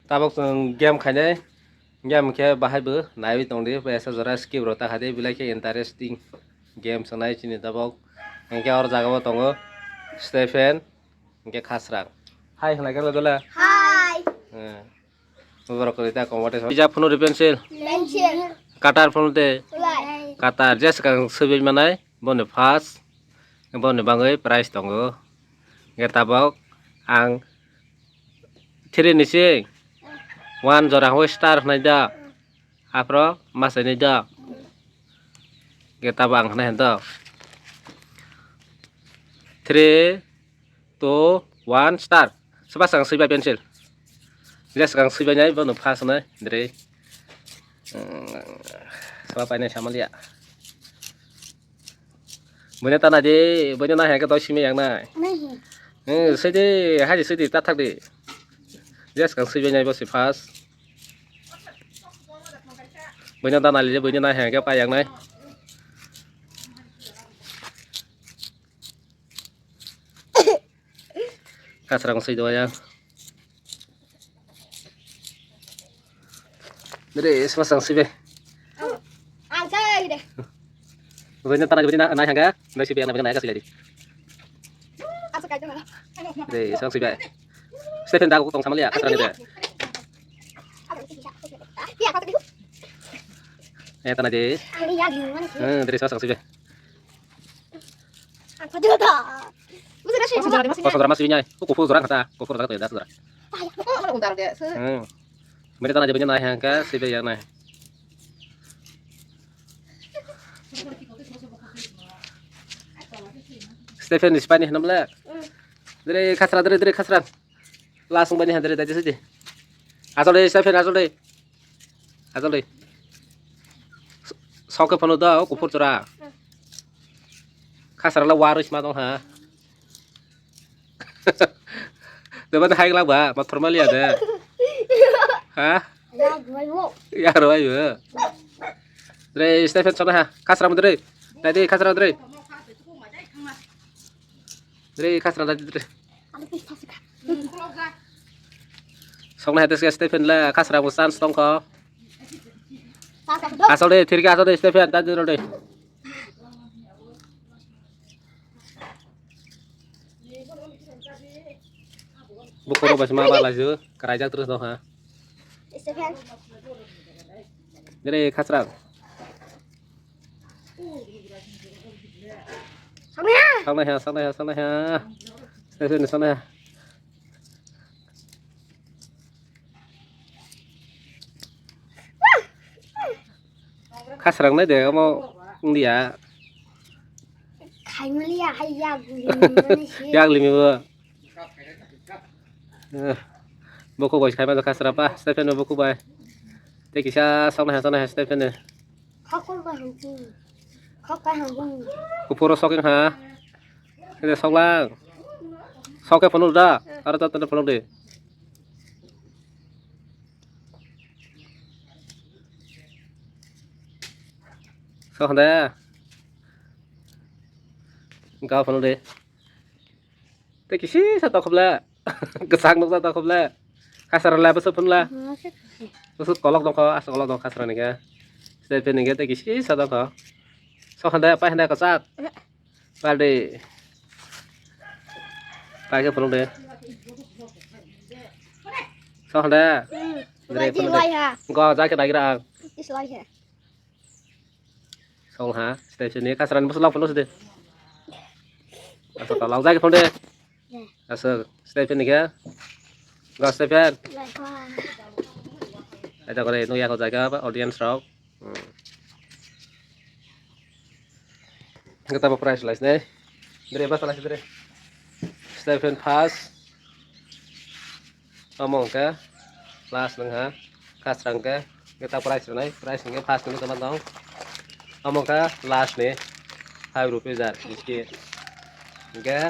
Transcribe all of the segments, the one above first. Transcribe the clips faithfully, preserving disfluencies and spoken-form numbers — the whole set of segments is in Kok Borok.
Tabok chwng game khainai, game khe bahai bo naiwi tongdi, esa jora skip rok ta khaidi, belai khe interesting game chwngnai chini tabok. Hinkhe oro jaga o tongo Stephen, hinkhe Khasrang. Hai hwnlai khe dole. Hai. Eh. Borok kwrwi ta komo tei. Pija phunuri pencil. Pencil. Cutter phunute. Kulai. Cutter je swkang swbwi manai boni first boni bangwi prize tongo. Hinkhe tabok ang three ni se one jora hwnwi star hwnai da. Aphro masai nai da. Hinkhe tabok ang hwnai hwn do. Three, two, one, start. Soba swkang swibai pencil. Je swkang swibai nai bono first nai dre. Soba painai samalya. Buino tana di, buino nai hake doi simi yang nai. Nai he. Hmm, sidi, haji sidi, ta thak di. Je swkang swibai nai bo si first. Buino tana li, buino nai hake pa yang nai. Kasra kong sui doya. Dere, sma sang sui be. Ang sai de. Gue ni tanah gue ni na, na hangga, na sui be na na ka sui lagi. Asa kai tana. Dere, sang sui be. Stephen dago kong samalia, kasra ni be. Ya, kata dia. Eh, tanah de. Ang ya di mana sih? Eh, dere, sma sang sui be. Ang sa juta. Busi na sih. Kosong jora mas binyai. Ko kufu jora kata. Kufu jora kata jora. Ay, ko mana undar ge. Hmm. Bini tana je bini nai hangka sibe yang nai. Stephen ni spani hanam le. Dere khasra dere dere khasra. Last wng bani handre dai sidi. Asol de Stephen asol de. Asol de. Sok ke phano da o kuphur chora. Khasra la waroi sma dong ha. Deba hai glak ba ma formal ya de. Ha? Ya roi bo. Dre Stephen sona ha. Khasra mo dre. Dai de khasra dre. Dre khasra dai dre. Sokna hai teske Stephen le khasra bo chance tongkho. Asol de thirke asol de Stephen ta diro de. Bukoro bai ma bala ju karai jak terus dong ha. Stephen. Dere khasra. Sokna ha. Sokna ha, sokna ha, sokna ha. Stephen sokna ha. Khasrang nai de omo wngya. Khaimaliya hai ya guli mani se. Yak limi bo. Eh, bokok bai khaima khasra pa, Stephen bokok bai. Te kisa sokna ha, sokna ha Stephen. Khokol ba hangki. Khok ba hangki. Kupuro soking ha. Ini soklang. Soke phunuk da. Aro ta tanda phunuk de. Sok hande. Ga phunuk de. Te kisi sa tokhoble. Kwchak nukjak tokhoble. Khasra le bwswk phunla. Bwswk kolok dongkho, aswk kolok dong khasra ni khe. Stephen ni khe te kisi sa dongkho. Sok hande, pai hande kwchak. Pal de. Pai khe phunuk de. Sok hande. Dre phunuk de. Go ja khe dai gra. Song ha, Stephen ni kasran bus lok phunuk de. Aswk lok ja khe phunuk de. Aswk Stephen ni khe. Go Stephen. Aja kore nukya ko jaga audience rok. Hmm. Kita apa price last ne? Dre bas last dre. Stephen pass. Omo hwnkhe last nwng ha. Kasra hwnkhe kita price rwnai. Price hwnkhe first ni tongma tong. Omo hwnkhe last ni five rupees jar biscuit. Hwnkhe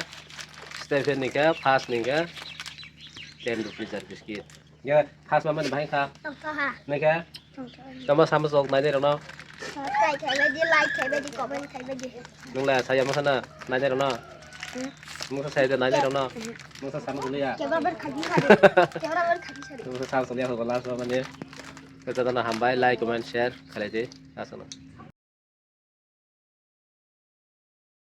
Stephen ni khe first ni hwnkhe ten rupees jar biscuit. Ya, khas mamani bahai kha. Tongkha ha. Nai kha? Tongkha. Tamo samajok nainai rokno. Subscribe khaibai di, like khaibai di, comment khaibai di. Nung la saya masana nainai rokno. Mungsa sai de nai rok no. Mungsa sam guliya. Camera bar khaki sari. Camera bar khaki sari. Mungsa sam guliya ko last mane. Kata na hambai, like, comment, share khalai de. Asana.